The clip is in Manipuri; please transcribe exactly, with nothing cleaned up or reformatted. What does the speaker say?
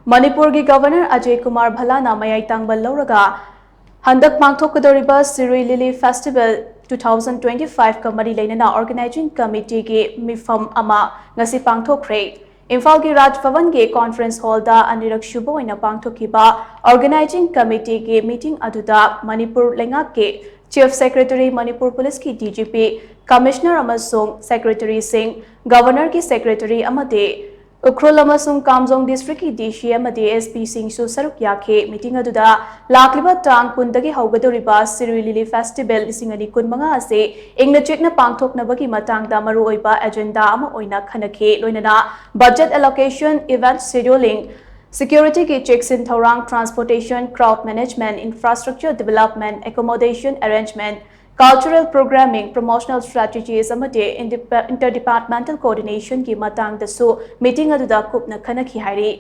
ꯃꯅꯤꯄꯨꯔꯒꯤ ꯒꯚꯔꯅꯔ ꯑꯖꯌ ꯀꯨꯃꯥꯔ ꯚꯜꯂꯥꯅ ꯃꯌꯥꯏ ꯇꯥꯡꯕ ꯂꯧꯔꯒ ꯍꯟꯗꯛ ꯄꯥꯡꯊꯣꯛꯀꯗꯧꯔꯤꯕ ꯁꯤꯔꯨꯏ ꯂꯤꯂꯤ ꯐꯦꯁꯇꯤꯚꯦꯜ ꯇꯨ ꯊꯥꯎꯖꯟ ꯇ꯭ꯋꯦꯟꯇꯤ ꯐꯥꯏꯚꯀ ꯃꯔꯤ ꯂꯩꯅꯅ ꯑꯣꯔꯒꯅꯥꯏꯖꯤꯡ ꯀꯃꯤꯇꯤꯒꯤ ꯃꯤꯐꯝ ꯑꯃ ꯉꯁꯤ ꯄꯥꯡꯊꯣꯛꯈ꯭ꯔꯦ꯫ ꯏꯝꯐꯥꯜꯒꯤ ꯔꯥꯖ ꯚꯕꯟꯒꯤ ꯀꯣꯟꯐꯔꯦꯟꯁ ꯍꯣꯜꯗ ꯑꯅꯤꯔꯛ ꯁꯨꯕ ꯑꯣꯏꯅ ꯄꯥꯡꯊꯣꯛꯈꯤꯕ ꯑꯣꯔꯒꯅꯥꯏꯖꯤꯡ ꯀꯃꯤꯇꯤꯒꯤ ꯃꯤꯇꯤꯡ ꯑꯗꯨꯗ ꯃꯅꯤꯄꯨꯔ ꯂꯩꯉꯥꯛꯀꯤ ꯆꯤꯐ ꯁꯦꯀ꯭ꯔꯦꯇꯔꯤ, ꯃꯅꯤꯄꯨꯔ ꯄꯨꯂꯤꯁꯀꯤ ꯗꯤ ꯖꯤ ꯄꯤ, ꯀꯃꯤꯁꯅꯔ ꯑꯃꯁꯨꯡ ꯁꯦꯀ꯭ꯔꯦꯇꯔꯤꯁꯤꯡ, ꯒꯚꯔꯅꯔꯒꯤ ꯁꯦꯀ꯭ꯔꯦꯇꯔꯤ ꯑꯃꯗꯤ ꯎꯈ꯭ꯔꯨꯜ ꯑꯃꯁꯨꯡ ꯀꯥꯝꯖꯣꯡ ꯗꯤꯁꯇ꯭ꯔꯤꯛꯀꯤ ꯗꯤ ꯁꯤ ꯑꯃꯗꯤ ꯑꯦꯁ ꯄꯤꯁꯤꯡꯁꯨ ꯁꯔꯨꯛ ꯌꯥꯈꯤ꯫ ꯃꯤꯇꯤꯡ ꯑꯗꯨꯗ ꯂꯥꯛꯂꯤꯕ ꯇꯥꯡ ꯀꯨꯟꯗꯒꯤ ꯍꯧꯒꯗꯧꯔꯤꯕ ꯁꯤꯔꯨꯏ ꯂꯤꯂꯤ ꯐꯦꯁꯇꯤꯚꯦꯜ ꯂꯤꯁꯤꯡ ꯑꯅꯤ ꯀꯨꯟꯃꯉꯥ ꯑꯁꯤ ꯏꯪꯅ ꯆꯤꯛꯅ ꯄꯥꯡꯊꯣꯛꯅꯕꯒꯤ ꯃꯇꯥꯡꯗ ꯃꯔꯨꯑꯣꯏꯕ ꯑꯦꯖꯦꯟꯗꯥ ꯑꯃ ꯑꯣꯏꯅ ꯈꯟꯅꯈꯤ꯫ ꯂꯣꯏꯅꯅ ꯕꯖꯦꯠ ꯑꯦꯂꯣꯀꯦꯁꯟ, ꯏꯚꯦꯟꯠ ꯁꯦꯗ꯭ꯌꯨꯂꯤꯡ, ꯁꯦꯀ꯭ꯌꯨꯔꯤꯇꯤꯒꯤ ꯆꯦꯛꯁꯤꯟ ꯊꯧꯔꯥꯡ, transportation, crowd management, infrastructure development, accommodation arrangement, cultural programming, promotional strategies ꯑꯃꯗꯤ ꯏꯟꯇꯔ-, ꯏꯟꯇꯔ ꯗꯤꯄꯥꯔꯠꯃꯦꯟꯇꯦꯜ ꯀꯣꯑꯣꯔꯗꯤꯅꯦꯁꯟꯒꯤ ꯃꯇꯥꯡꯗꯁꯨ ꯃꯤꯇꯤꯡ ꯑꯗꯨꯗ ꯀꯨꯞꯅ ꯈꯟꯅꯈꯤ ꯍꯥꯏꯔꯤ꯫